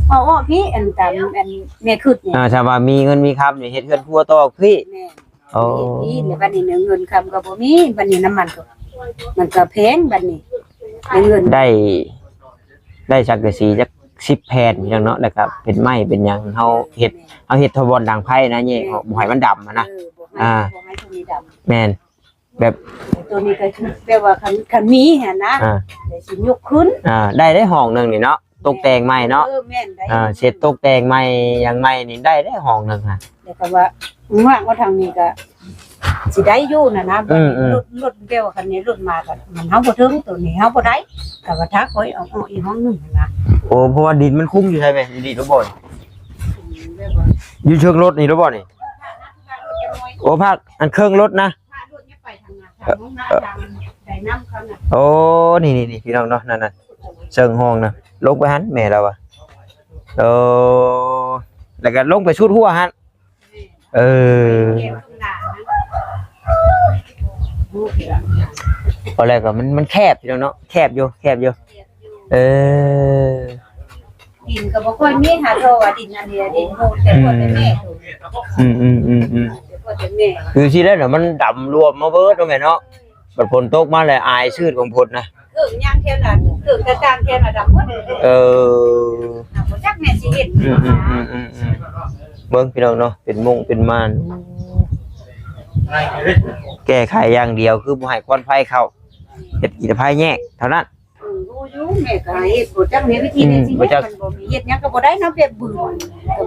ເອົາອອກພີ້ ອັນຕາມອັນແມ່ຄຶດນີ້ ອ່າ ຖ້າວ່າມີເງິນມີຄຳນີ້ເຮັດເຮືອນຄົວຕໍ່ພີ້ ແມ່ນ ອໍ ເຮັດພີ້ ແລ້ວບັດນີ້ເງິນຄຳກໍບໍ່ມີ ບັດນີ້ນ້ຳມັນກໍ ມັນກໍແພງ ບັດນີ້ໄດ້ເງິນ ໄດ້ ໄດ້ສັງກະສີຈັກສິບແຜ່ນຫຍັງເນາະ ແລ້ວກໍເປັນໄມ້ເປັນຫຍັງ ເຮົາເຮັດ ແມ່ນ ເຮົາເຮັດທະບອນດັງໄຟນະ ແຍກອອກ ແມ່ນ ບໍ່ໃຫ້ມັນດຳຫັ້ນນະ ເອີ ບໍ່ໃຫ້ ອ່າ ບໍ່ໃຫ້ມັນມີດຳ ແມ່ນ ແບບ ໂຕນີ້ກໍຄືແບບວ່າຄັນ ຄັນມີຫັ້ນນະ ອ່າ ແລ້ວຊິຍົກຂຶ້ນ ອ່າ ໄດ້ໄດ້ຫ້ອງໜຶ່ງນີ້ເນາະ ຕົກແຕ່ງໃໝ່ເນາະ ເອີ ແມ່ນໄດ້ ອ່າ ເຊັດຕົກແຕ່ງໃໝ່ຫຍັງໃໝ່ນີ້ໄດ້ໄດ້ຫ້ອງໜຶ່ງຫັ້ນ ແລ້ວກໍວ່າ ວ່າ ວ່າທາງນີ້ກໍຊິໄດ້ຢູ່ນະນະ ອືມໆ ລົດ ລົດແບບວ່າຄັນນີ້ລົດມາກໍມັນເຮົາບໍ່ເຖິງ ໂຕນີ້ເຮົາບໍ່ໄດ້ ກໍວ່າຖ້າຂ້ອຍເອົາອອກອີກຫ້ອງໜຶ່ງນະ ໂອ້ ເພາະວ່າດິນມັນຄຸມຢູ່ໃສແມ່ ຢູ່ນີ້ຫຼືບໍ່ ອືມ ແບບວ່າ ຢູ່ເທິງລົດນີ້ຫຼືບໍ່ນີ້ ໂອ້ ພາກອັນເຄິ່ງລົດນະ ໂອ້ ນີ້ໆໆ ພີ່ນ້ອງເນາະ ນັ້ນໆ ເຊິ່ງຫ້ອງນະ ລົງໄປຫັ້ນແມ່ລາວວ່າ ໂອ້ ແລ້ວກໍລົງໄປສຸດຫົວຫັ້ນ ເອີ ຕອນແລກກໍມັນ ມັນແຄບ ພີ່ນ້ອງເນາະ ແຄບຢູ່ ແຄບຢູ່ ເອີ ດິນກໍບໍ່ຄ່ອຍມີ ຫາເທົ່າວ່າດິນອັນນີ້ ດິນໂຫດ ແຕ່ພໍ່ແຕ່ແມ່ ອືມໆໆໆ ແຕ່ພໍ່ແຕ່ແມ່ ຄືຊິໄດ້ນະ ມັນດຳລວມມາເບີດເນາະແມ່ເນາະ ບັດຝົນຕົກມາແລ້ວອາຍຊືດຂອງຝົນນະ ເຄື່ອງຍ່າງແຖວນັ້ນ ເຄື່ອງຕ່າງໆແຖວນັ້ນດຳໝົດ ເອີ ບໍ່ຈັກແມ່ນຊິເຮັດ ອືມໆໆໆ ເບິ່ງພີ່ນ້ອງເນາະ ເປັນມຸ້ງເປັນມ່ານ ແກ້ໄຂຢ່າງດຽວຄືບໍ່ໃຫ້ຄວັນໄຟເຂົ້າ ເຮັດກີດໄຟແຍກເທົ່ານັ້ນ ເອີ ຮູ້ຢູ່ ແມ່ກໍເຮັດ ບໍ່ຈັກມີວິທີໃດຊິເຮັດ ອືມ ມັນບໍ່ມີ ເຮັດຫຍັງກໍບໍ່ໄດ້ເນາະ ແບບບືນ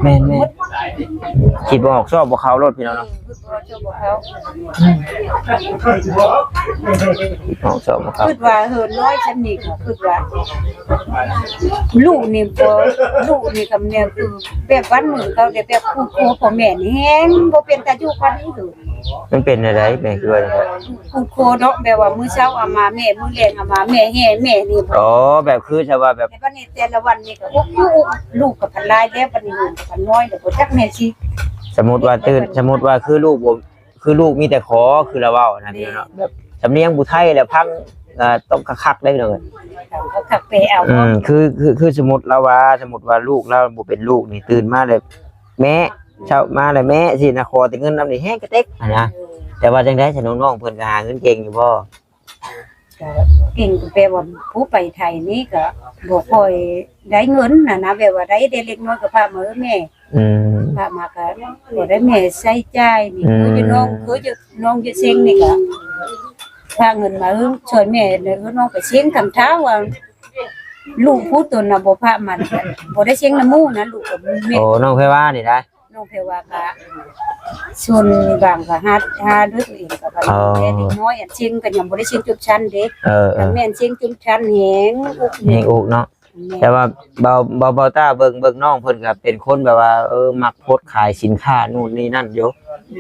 ແມ່ນໆ ຄິດບໍ່ອອກຊອບບໍ່ເຂົ້າໂລດ ພີ່ນ້ອງເນາະ ເອີ ຄິດບໍ່ອອກຊອບບໍ່ເຂົ້າ ອອກຊອບບໍ່ເຂົ້າ ຄິດວ່າເຮືອນນ້ອຍຊັ້ນນີ້ກໍຄິດວ່າ ລູກນີ້ບໍ່ ລູກນີ້ກໍແນວຄືແບບບ້ານເມືອງເຂົາ ແບບຄູ່ໂຄພໍ່ແມ່ນີ້ແຮງບໍ່ເປັນຕາຢູ່ປານນີ້ເດີ ມັນເປັນແນວໃດແມ່ ຄືວ່າຈັ່ງຊັ້ນ? ຄູ່ໂຄເນາະ ແບບວ່າມື້ເຊົ້າເອົາມາແມ່ ມື້ແລງເອົາມາແມ່ ແຫ່ແມ່ນີ້ບໍ່ ອໍ ແບບຄືຊະວ່າແບບ ແຕ່ບັດນີ້ແຕ່ລະວັນນີ້ກໍອຸກຢູ່ອຸກ ລູກກໍພັນຫຼາຍແລ້ວ ບັດນີ້ລູກກໍພັນນ້ອຍ ແລ້ວບໍ່ຈັກແມ່ຊິ ສົມມຸດວ່າຕື່ນ ສົມມຸດວ່າຄືລູກບໍ່ ຄືລູກມີແຕ່ຂໍ ຄືລາວເວົ້ານະ ແມ່ນ ພີ່ນ້ອງເນາະ ແບບສຳນຽງຜູ້ໄທແລ້ວຟັງ ເອີ ຕ້ອງຄັກໆເດ້ ພີ່ນ້ອງເອີຍ ຕ້ອງຄັກໆ ແປເອົາ ອືມ ຄື ຄື ຄືສົມມຸດລາວວ່າ ສົມມຸດວ່າລູກລາວບໍ່ເປັນລູກນີ້ ຕື່ນມາແລ້ວແມ່ ເຊົ້າມາແລ້ວແມ່ ຊິນະ ຂໍແຕ່ເງິນນຳນີ້ແຮງກະເຕັກຫັ້ນນະ ເອີ ແຕ່ວ່າຈັ່ງໃດຊະ ນ້ອງໆເພິ່ນກໍຫາເງິນເກັ່ງຢູ່ບໍ່? ກໍເກັ່ງ ແບບວ່າຜູ້ໄປໄທນີ້ກໍບໍ່ຄ່ອຍໄດ້ເງິນຫັ້ນນະ ແບບວ່າໄດ້ເລັກນ້ອຍກໍພາມາໃຫ້ແມ່ ອືມ ພາມາກໍບໍ່ໄດ້ແມ່ໃຊ້ຈ່າຍນີ້ ອືມ ຄືຢູ່ນ້ອງ ຄືຢູ່ນ້ອງຢູ່ເຊັງນີ້ກໍພາເງິນມາ ເອີ ຊ່ວຍແມ່ ເອີ ນ້ອງໄປເຊັງ ຄັນຖ້າວ່າລູກຜູ້ຕົນນະບໍ່ພາມາ ບໍ່ໄດ້ເຊັງນຳໝູ່ນະ ລູກກໍແມ່ ໂອ້ ນ້ອງແພວານີ້ນະ ນ້ອງແພວາກະສ່ວນບາງກະຫາ ຫາດ້ວຍຕົວເອງ ກະ ເອີ ເດັກນ້ອຍອັນເສັງກະຍັງບໍ່ໄດ້ເສັງຈົບຊັ້ນເດ້ ເອີ ເອີ ຄັນແມ່ນເສັງຈົບຊັ້ນແຮງອຸກ ແຮງອຸກເນາະ ແມ່ນ ແຕ່ວ່າເບົາ ເບົາ ເບົາຕາເບິ່ງ ເບິ່ງນ້ອງເພິ່ນກະເປັນຄົນແບບວ່າ ເອີ ມັກໂພດຂາຍສິນຄ້ານູ່ນນີ້ນັ້ນຢູ່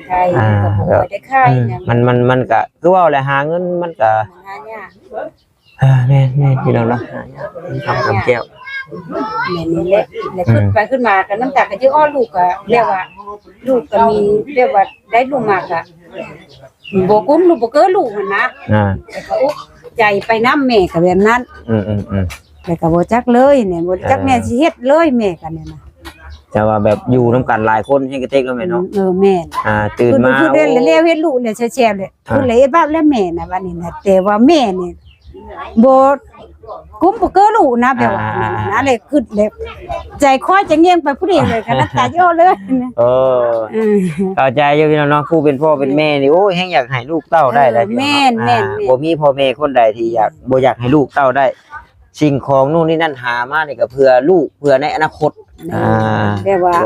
ໄດ້ ອ່າ ກະບໍ່ຄ່ອຍໄດ້ຂາຍ ອືມ ນະ ມັນ ມັນ ມັນກະຄືເວົ້າແຫຼະ ຫາເງິນມັນກະ ມັນຫາຍາກ ອ່າ ແມ່ນໆ ພີ່ນ້ອງເນາະ ຫາຍາກ ເງິນຄຳກຳແກ້ວ ແມ່ນນີ້ແຫຼະ ແລ້ວ ອືມ ຄິດໄປຄິດມາກໍນ້ຳຕາກໍຈະອອກ ລູກກໍແບບວ່າ ລູກກໍມີແບບວ່າໄດ້ລູກມາກໍບໍ່ກຸ້ມລູກ ບໍ່ເກີລູກຫັ້ນນະ ອ່າ ແລ້ວກໍອຸກໃຈໄປນຳ ແມ່ກໍແບບນັ້ນ ອືມໆໆ ແລ້ວກໍບໍ່ຈັກເລີຍນີ້ ບໍ່ຈັກ ອ່າ ແມ່ຊິເຮັດເລີຍ ແມ່ກໍນີ້ນະ ແຕ່ວ່າແບບຢູ່ນຳກັນຫຼາຍຄົນແຮງກະເຕັກເນາະແມ່ເນາະ ອືມ ເອີ ແມ່ນ ອ່າ ຕື່ນມາ ຄືເຮັດແລ້ວ ເຮັດລູກແລ້ວແຊບໆ ແຫຼະ ອ່າ ຄືເລີຍເຮັດບາບແລ້ວແມ່ນະ ບັດນີ້ນະ ແຕ່ວ່າແມ່ນີ້ບໍ່ກຸ້ມບໍ່ເກີລູກນະ ແບບວ່າ ອ່າ ນັ້ນນະ ແລ້ວຄິດແລ້ວ ໃຈຄ່ອຍຈະແຍງໄປຜູ້ດຽວເລີຍ ກໍນ້ຳຕາຈະອອກເລີຍ ເອີ ເອີ ເຂົ້າໃຈຢູ່ພີ່ນ້ອງເນາະ ຜູ້ເປັນພໍ່ເປັນແມ່ນີ້ ໂອ້ຍ ແຮງຢາກໃຫ້ລູກເຕົ້າໄດ້ ເອີ ຫຼາຍ ແມ່ນ ພີ່ນ້ອງເນາະ ແມ່ນ ອ່າ ແມ່ນ ບໍ່ມີພໍ່ແມ່ຄົນໃດທີ່ຢາກ ບໍ່ຢາກໃຫ້ລູກເຕົ້າໄດ້ ສິ່ງຂອງນູ່ນນີ້ນັ້ນຫາມານີ້ກໍເພື່ອລູກ ເພື່ອໃນອະນາຄົດ ແມ່ນ ອ່າ ແບບວ່າ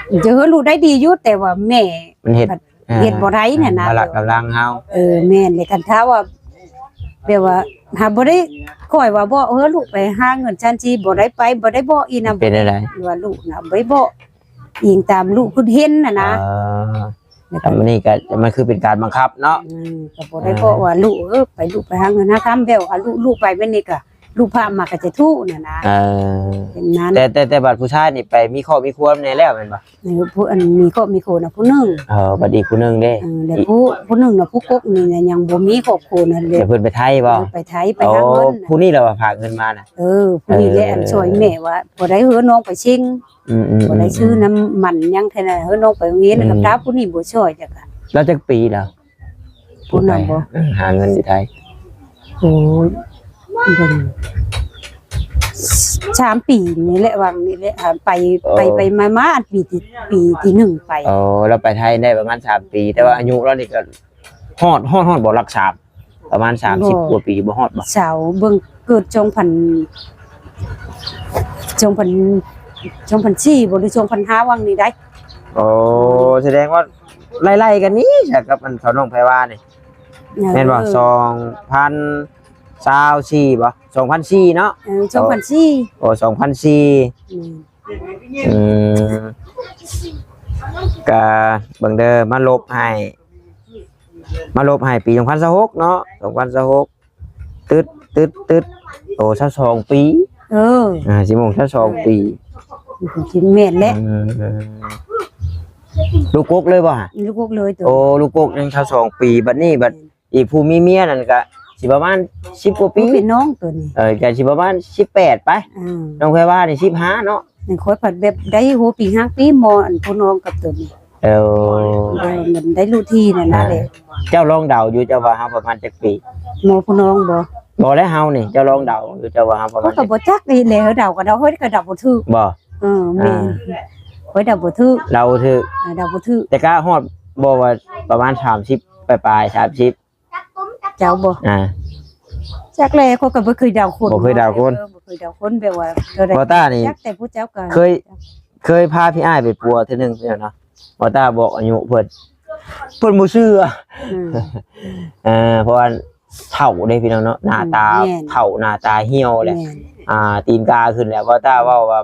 ເອີ ຈະໃຫ້ລູກໄດ້ດີຢູ່ ແຕ່ວ່າແມ່ ມັນເຮັດ ອ່າ ເຮັດບໍ່ໄດ້ຫັ້ນນະ ພາລະກຳລັງເຮົາ ເອີ ແມ່ນເລີຍ ຄັນຖ້າວ່າ ແບບວ່າ ຫາບໍ່ໄດ້ ຂ້ອຍວ່າບໍ່ ເອີ ລູກໄປຫາເງິນຊັ້ນຊິ ບໍ່ໄດ້ໄປ ບໍ່ໄດ້ບອກອີນຳ ເປັນຈັ່ງໃດ ວ່າລູກນະ ບໍ່ໄດ້ບອກ ອີງຕາມລູກເພິ່ນເຫັນຫັ້ນນະ ເອີ ແລ້ວກໍ ອັນນີ້ກໍ ມັນຄືເປັນການບັງຄັບເນາະ ອືມ ກໍບໍ່ໄດ້ບອກວ່າ ເອີ ລູກເອີ ໄປ ລູກໄປຫາເງິນຫາຄຳ ແບບວ່າ ລູກ ລູກໄປແບບນີ້ກໍ ລູກພາມາກໍຈະທຸກຫັ້ນນະ ເອີ ເປັນນັ້ນ ແຕ່ ແຕ່ ແຕ່ບັດຜູ້ຊາຍນີ້ໄປມີຄອບມີຄົວແດ່ແລ້ວແມ່ນບໍ່? ເອີ ຜູ້ອັນມີຄອບມີຄົວນະຜູ້ໜຶ່ງ ເອີ ບັດອີກຜູ້ໜຶ່ງເດ້ ເອີ ແລ້ວຜູ້ ຜູ້ໜຶ່ງນະ ຜູ້ກົກນີ້ນະ ຍັງບໍ່ມີຄອບຄົວນັ້ນແຫຼະ ແຕ່ເພິ່ນໄປໄທບໍ່? ເອີ ໄປໄທ ໄປຫາເງິນ ໂອ້ ຜູ້ນີ້ລະວ່າພາກເງິນມານະ ເອີ ຜູ້ນີ້ແຫຼະ ເອີ ອັນຊ່ອຍແມ່ວ່າບໍ່ໄດ້ເຮີນ້ອງໄປເສັງ ອືມໆໆ ບໍ່ໄດ້ຊື້ນ້ຳມັນຫຍັງແທ້ນະ ເຮີນ້ອງໄປໂຮງຮຽນ ອືມ ກັບທ້າວຜູ້ນີ້ບໍ່ຊ່ອຍຈັກ ລາວຈັກປີແລ້ວ? ຜູ້ນັ້ນບໍ່? ເອີ ຫາເງິນຢູ່ໄທ ໂອ້ຍ ເບິ່ງ ສາມປີນີ້ແຫຼະ ຫວ່າງນີ້ແຫຼະ ໄປ ເອີ ໄປ ໄປມາ ມາ ອັນປີທີ ປີທີໜຶ່ງໄປ ອໍ ລາວໄປໄທໄດ້ປະມານສາມປີ ແຕ່ວ່າອາຍຸລາວນີ້ກໍຮອດ ຮອດ ຮອດບໍ່ຫຼັກສາມ ປະມານສາມສິບ ບໍ່ ກວ່າປີ ບໍ່ຮອດບໍ່? ສາວ ເບິ່ງ ເກີດສອງພັນ ສອງພັນ ສອງພັນສີ່ບໍ່ ຫຼື ສອງພັນຫ້າ ຫວ່າງນີ້ໄດ໋ ໂອ້ ສະແດງວ່າໄລ່ໆກັນນີ້ຊະ ກັບອັນສາວນ້ອງໄພວານີ້ ເອີ ແມ່ນບໍ່? ສອງພັນຊາວສີ່ບໍ່? ສອງພັນສີ່ເນາະ ເອີ ສອງພັນສີ່ ໂອ້ ສອງພັນສີ່ ອືມ ອືມ ກະເບິ່ງເດີ ມາລົບໃຫ້ ມາລົບໃຫ້ປີສອງພັນຊາວຫົກເນາະ ສອງພັນຊາວຫົກ ຕຶດ ຕຶດ ຕຶດ ໂອ້ ຊາວສອງປີ ເອີ ອ່າ ຊິມ່ວງຊາວສອງປີ ເອີ ຊິແມ່ນແຫຼະ ອືມ ລູກກົກເລີຍບໍ່ຫະ? ລູກກົກເລີຍໂຕ ໂອ້ ລູກກົກຍັງຊາວສອງປີ ບັດນີ້ບັດ ອືມ ອີກຜູ້ມີເມຍນັ້ນກະຊິປະມານສິບກວ່າປີ ເປັນນ້ອງໂຕນີ້ ເອີ ກະຊິປະມານສິບແປດໄປ ອືມ ນ້ອງແພວານີ້ສິບຫ້າເນາະ ຂ້ອຍພັດແບບໄດ້ຫົວປີຫ້າປີ ມໍ ອັນຜູ້ນ້ອງກັບໂຕນີ້ ເອີ ໄດ້ ໄດ້ລູກທີນັ້ນນະ ອ່າ ເດ້ ເຈົ້າລອງເດົາຢູ່ ເຈົ້າວ່າເຮົາປະມານຈັກປີ? ໝໍຜູ້ນ້ອງບໍ່? ບໍ່ແລ້ວເຮົານີ້ ເຈົ້າລອງເດົາຢູ່ ເຈົ້າວ່າເຮົາປະມານ ຂ້ອຍກໍບໍ່ຈັກອີກແຫຼະ ເຮົາເດົາກໍເດົາ ຂ້ອຍກໍເດົາບໍ່ຖືກ ບໍ່? ເອີ ແມ່ນ ອ່າ ຂ້ອຍເດົາບໍ່ຖືກ ເດົາບໍ່ຖືກ ເອີ ເດົາບໍ່ຖືກ ແຕ່ກະຮອດບໍ່ວ່າປະມານສາມສິບປາຍໆ ສາມສິບ ເຈົ້າບໍ່? ອ່າ ຈັກແຫຼະ ຂ້ອຍກໍບໍ່ເຄີຍເດົາຄົນ ບໍ່ເຄີຍເດົາຄົນ ເອີ ບໍ່ເຄີຍເດົາຄົນ ແບບວ່າເທົ່າໃດ ບໍ່ຕ້ານີ້ ຈັກແຕ່ຜູ້ເຈົ້າກໍ ເຄີຍ ເຄີຍພາພີ່ອ້າຍໄປປົວເທື່ອໜຶ່ງເນາະ ບໍ່ຕ້າບອກອາຍຸເພິ່ນ ເພິ່ນບໍ່ເຊື່ອ ອືມ ເອີ ເພາະວ່າເຖົ້າເດ້ພີ່ນ້ອງເນາະ ໜ້າຕາ ອືມ ແມ່ນ ເຖົ້າ ໜ້າຕາຫ່ຽວແຫຼະ ແມ່ນ ອ່າ ຕີນກາຂຶ້ນແລ້ວ ບໍ່ຕ້າເວົ້າວ່າ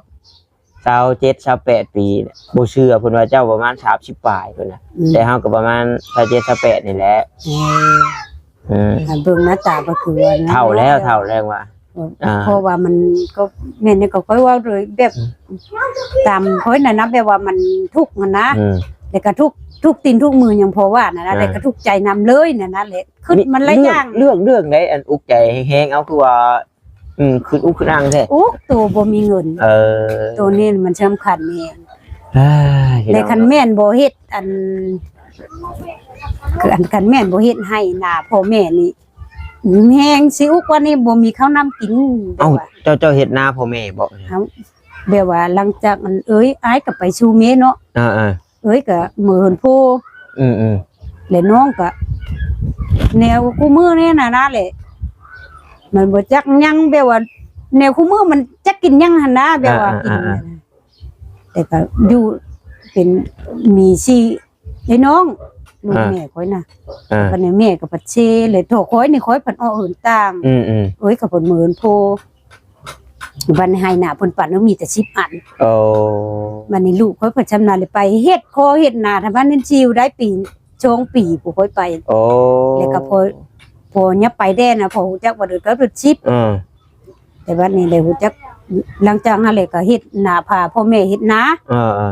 ຊາວເຈັດ ຊາວແປດປີ ບໍ່ເຊື່ອ ເພິ່ນວ່າເຈົ້າປະມານສາມສິບປາຍ ເພິ່ນນະ ອືມ ແຕ່ເຮົາກໍປະມານຊາວເຈັດ ຊາວແປດນີ້ແຫຼະ ເອີ ອືມ ເບິ່ງໜ້າຕາກໍຄືວ່າເຖົ້າແລ້ວ ເຖົ້າແລ້ວວ່າ ເອີ ອ່າ ເພາະວ່າມັນກໍແມ່ນ ກໍຂ້ອຍເວົ້າໂດຍແບບ ອືມ ຕາມຂ້ອຍນະນະ ແບບວ່າມັນທຸກຫັ້ນນະ ອືມ ແລ້ວກໍທຸກ ທຸກຕີນທຸກມືຍັງພໍວ່ານະນະ ເອີ ແລ້ວກໍທຸກໃຈນຳເລີຍນະນະ ແຫຼະ ຄຶດມັນຫຼາຍຢ່າງ ເລື່ອງ ເລື່ອງໃດອັນອຸກໃຈແຮງໆ ເອົາ ຄືວ່າ ອືມ ຄຶດອຸກຄຶດອັ່ງແທ້ ໂອ້ ໂຕບໍ່ມີເງິນ ເອີ ໂຕນີ້ມັນສຳຄັນແຮງ ເອີຍ ແລະ ພີ່ນ້ອງ ຄັນແມ່ນບໍ່ເຮັດ ອັນ ຄື ອັນ ຄັນແມ່ນບໍ່ເຮັດໄຮ່ນາພໍ່ແມ່ນີ້ ແຮງຊິອຸກວ່ານີ້ ບໍ່ມີເຂົ້ານ້ຳກິນ. ເອົ້າ ແບບວ່າ ເຈົ້າ ເຈົ້າເຮັດນາພໍ່ແມ່ບໍ່? ເຮົາ ແບບວ່າຫຼັງຈາກອັນເອີຍອ້າຍກໍໄປສູ່ເມເນາະ. ເອີໆ ເອີຍກໍເມີເຮືອນໂພ. ອືມໆ ແລະນ້ອງກໍແນວຄູ່ມື້ນີ້ນະນະແຫຼະ ມັນບໍ່ຈັກຫຍັງ ແບບວ່າແນວຄູ່ມື້ມັນຈັກກິນຫຍັງຫັ້ນນະ ແບບວ່າ ອ່າໆໆໆ ກິນ ແຕ່ກໍຢູ່ເປັນມີສີ່ ໄອ້ນ້ອງ ລູກ ອ່າ ແມ່ຂ້ອຍນະ ອ່າ ບັດນີ້ແມ່ກໍພັດເຊ ແລະໂຕຂ້ອຍນີ້ ຂ້ອຍພັດອອກເຮືອນຕ່າງ. ອືມໆ ເອີຍ ກໍເພິ່ນເມີເຮືອນໂພ ບັດນີ້ໄຮ່ນາເພິ່ນປັນມີແຕ່ສິບອັນ. ໂອ້ ບັດນີ້ລູກຂ້ອຍພັດຊຳນານ ແລ້ວໄປເຮັດຄໍເຮັດນາ ຖ້າບ້ານນັ້ນຊິຢູ່ໄດ້ປີສອງປີ ຜູ້ຂ້ອຍໄປ. ໂອ້ ແລ້ວກໍພໍ ພໍຍັບໄປແດ່ນະ ພໍຮູ້ຈັກວ່າເດືອນເກົ້າເດືອນສິບ. ເອີ ແຕ່ບັດນີ້ໄດ້ຮູ້ຈັກ ຫຼັງຈາກຫັ້ນແຫຼະກໍເຮັດນາ ພາພໍ່ແມ່ເຮັດນາ. ເອີ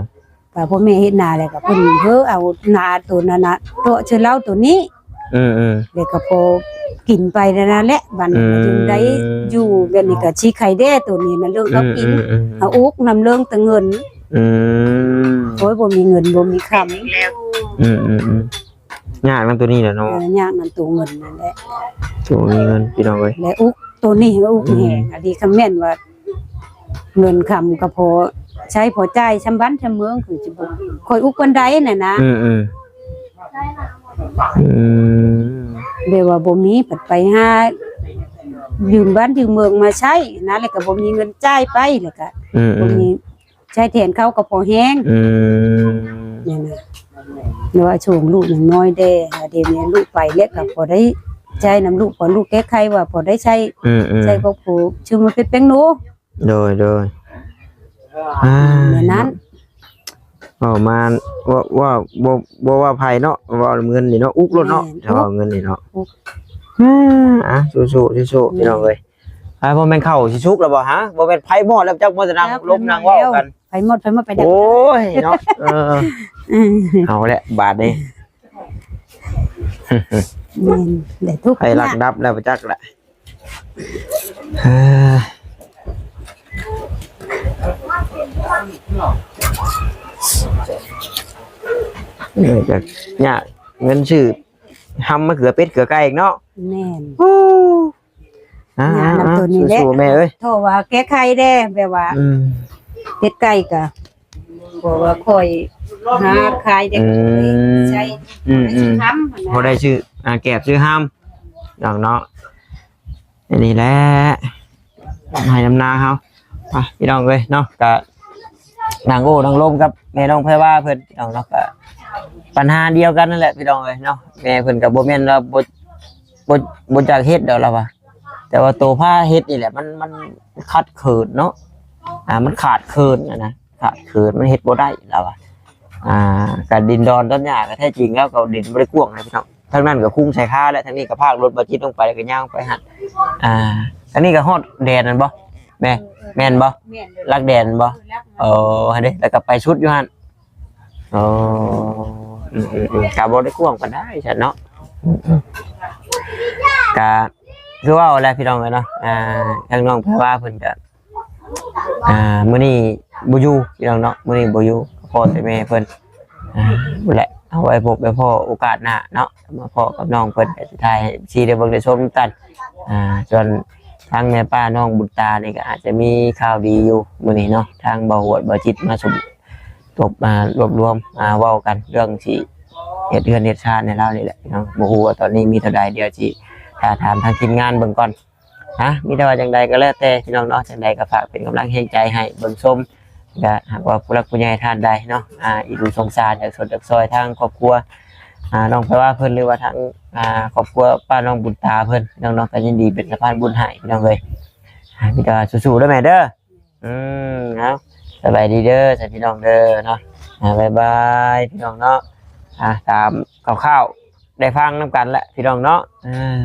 ໆ ພາພໍ່ແມ່ເຮັດນາ ແລ້ວກໍເພິ່ນເຮີເອົານາໂຕນັ້ນນະ ເຈາະເຊື້ອເຫຼົ້າໂຕນີ້. ອືມໆ ແລ້ວກໍພໍກິນໄປນັ້ນແຫຼະ ບັດນີ້ກໍ ອືມ ຈຶ່ງໄດ້ຢູ່ແບບນີ້ ກໍຊິໄຄແດ່ໂຕນີ້ນະ ເລື່ອງເອົາກິນ. ອືມໆໆ ເອົາອຸກນຳເລື່ອງແຕ່ເງິນ. ອືມ ໂອ້ຍ ບໍ່ມີເງິນບໍ່ມີຄຳ. ອືມໆໆ ຍາກນຳໂຕນີ້ແຫຼະເນາະ. ເອີ ຍາກນຳໂຕເງິນນັ້ນແຫຼະ ໂຕມີເງິນ ພີ່ນ້ອງເອີຍ. ແລະອຸກໂຕນີ້ ອຸກ ອືມ ແຮງ ອັນນີ້ຄັນແມ່ນວ່າເງິນຄຳກໍພໍໃຊ້ພໍຈ່າຍ ຊຳບ້ານຊຳເມືອງ ຄືຊິບໍ່ຄ່ອຍອຸກປານໃດນະນະ. ອືມໆ ອືມ ແບບວ່າບໍ່ມີ ພັດໄປຫາຢືມບ້ານຢືມເມືອງມາໃຊ້ນະ ແລ້ວກໍບໍ່ມີເງິນຈ່າຍໄປ ແລ້ວກໍ ອືມໆ ບໍ່ມີ ໃຊ້ແທນເຂົາກໍພໍແຮງ. ອືມ ແມ່ນນະ ແຕ່ວ່າຊ່ວງລູກຍັງນ້ອຍແດ່ ຫາເດແມ່ລູກໄປແລ້ວກໍພໍໄດ້ໃຊ້ນຳລູກ ພໍລູກແກ້ໄຂວ່າພໍໄດ້ໃຊ້. ອືມໆ ໃຊ້ຄອບຄົວ ຊື່ມາເປັດແປ້ງໂນ. ໂດຍ ໂດຍ ອ່າ ແມ່ນນັ້ນ ເວົ້າມາ ເວົ້າ ເວົ້າ ບໍ່ ບໍ່ວ່າໃຜເນາະ ເວົ້າເງິນນີ້ເນາະ ອຸກໂລດເນາະ. ແມ່ນ ເວົ້າເງິນນີ້ເນາະ ອຸກ ອ່າ ອ່າ ສູ້ໆ ສູ້ໆ ແມ່ນ ພີ່ນ້ອງເອີຍ. ອ່າ ບໍ່ແມ່ນເຂົ້າຊິສຸກແລ້ວບໍ່ຫະ? ບໍ່ແມ່ນໄຟມອດແລ້ວຈັກ ມັວແຕ່ນັ່ງລົມນັ່ງເວົ້າກັນ. ໄຟມອດ ໄຟມອດ ໄປແລ້ວ. ໂອ້ຍເນາະ ເອີ ເອີ ເອົາແຫຼະບາດນີ້ ແມ່ນ ໄດ້ທຸກ ໄຟລັກດັບແລ້ວຈັກລະ. ເອີ ເອີ ກໍຍາກເງິນຊື້ຫຳມາເກືອເປັດເກືອໄກ່ອີກເນາະ. ແມ່ນ ອ່າ ຍາກນຳໂຕນີ້ແຫຼະ ສູ້ໆ ແມ່ເອີຍ. ເພາະວ່າແກ້ໄຂແດ່ ແບບວ່າ ອືມ ເປັດໄກ່ກະ ເພາະວ່າຂ້ອຍຫາຂາຍແດ່ ອືມ ໃຊ້ ອືມໆ ໃຫ້ຊື້ຫຳຫັ້ນນະ ພໍໄດ້ຊື້ ອ່າ ແກບຊື້ຫຳ ນ້ອງເນາະ. ອັນນີ້ແຫຼະ ໄຮ່ນຳນາເຮົາ ອ່ະ ພີ່ນ້ອງເອີຍເນາະ ກະນັ່ງໂອ້ນັ່ງລົມກັບແມ່ນ້ອງແພວາເພິ່ນ ພີ່ນ້ອງເນາະ. ກະປັນຫາດຽວກັນນັ້ນແຫຼະ ພີ່ນ້ອງເອີຍເນາະ. ແມ່ເພິ່ນກະບໍ່ແມ່ນວ່າບໍ່ ບໍ່ ບໍ່ຢາກເຮັດດອກລາວວ່າ ແຕ່ວ່າໂຕພາເຮັດນີ້ແຫຼະ ມັນ ມັນຂັດເຂີນເນາະ ອ່າ ມັນຂາດເຂີນນະ ຂາດເຂີນ ມັນເຮັດບໍ່ໄດ້ລາວວ່າ. ອ່າ ກະດິນດອນຕອນຫຍ້າກະແທ້ຈິງແລ້ວກະດິນບໍ່ໄດ້ກວ້າງນະ ພີ່ນ້ອງ. ທາງນັ້ນກະຄຸງໃສ່ຄາ ແລະ ທາງນີ້ກະພາກລົດບ່າວຈິດລົງໄປ ແລ້ວກະຍ່າງໄປຫັ້ນ. ອ່າ ທາງນີ້ກະຮອດແດນນັ້ນບໍ່ແມ່? ແມ່ນບໍ່? ແມ່ນ ຫຼັກແດນບໍ່? ເອີ ເອີ ຫັ້ນເດ້ ແລ້ວກະໄປສຸດຢູ່ຫັ້ນ. ອໍ ອືມໆ ກະບໍ່ໄດ້ກວ້າງປານໃດຊັ້ນເນາະ. ອືມໆ ກະຄືເວົ້າແຫຼະ ພີ່ນ້ອງເອີຍເນາະ. ອ່າ ທາງນ້ອງແພວາເພິ່ນກະ ອ່າ ມື້ນີ້ບໍ່ຢູ່ ພີ່ນ້ອງເນາະ ມື້ນີ້ບໍ່ຢູ່ ພໍ່ແຕ່ແມ່ເພິ່ນ. ອ່າ ພຸ້ນແຫຼະ ເອົາໄວ້ພົບໄວ້ພໍ້ໂອກາດໜ້າເນາະ ມາພໍ້ກັບນ້ອງເພິ່ນ ກະຊິຖ່າຍໃຫ້ເອັຟຊີໄດ້ເບິ່ງໄດ້ຊົມນຳກັນ. ອ່າ ສ່ວນທາງແມ່ປ້ານ້ອງບຸນຕານີ້ກະອາດຈະມີຂ່າວດີຢູ່ມື້ນີ້ເນາະ ທາງບ່າວຫວດບ່າວຈິດມາສົມທົບ ມາລວບລວມ ມາເວົ້າກັນເລື່ອງຊິເຮັດເຮືອນເຮັດຊານໃຫ້ລາວນີ້ແຫຼະເນາະ. ບໍ່ຮູ້ວ່າຕອນນີ້ມີເທົ່າໃດ ດຽວຊິຖ້າຖາມທາງທີມງານເບິ່ງກ່ອນ. ອ່ະ ມີແຕ່ວ່າຈັ່ງໃດກໍແລ້ວແຕ່ພີ່ນ້ອງເນາະ ຈັ່ງໃດກໍຝາກເປັນກຳລັງແຮງໃຈໃຫ້ເບິ່ງຊົມ ແລະ ຫາກວ່າຜູ້ຫຼັກຜູ້ໃຫຍ່ທ່ານໃດເນາະ ອ່າ ອີ່ດູສົງສານ ຢາກຊົດຢາກຊ່ອຍທາງຄອບຄົວ ອ່າ ນ້ອງແພວາເພິ່ນ ຫຼືວ່າທາງ ອ່າ ຄອບຄົວປ້ານ້ອງບຸນຕາເພິ່ນ ພີ່ນ້ອງເນາະ ກໍຍິນດີເປັນສະພານບຸນໃຫ້ ພີ່ນ້ອງເອີຍ. ອ່າ ມີແຕ່ວ່າສູ້ໆເດີແມ່ເດີ. ອືມ ເອົາ ສະບາຍດີເດີ ສາພີ່ນ້ອງເດີເນາະ. ອ່າ ບາຍບາຍ ພີ່ນ້ອງເນາະ. ອ່າ ຕາມຄ່າວໆ ໄດ້ຟັງນຳກັນແຫຼະ ພີ່ນ້ອງເນາະ. ອ່າ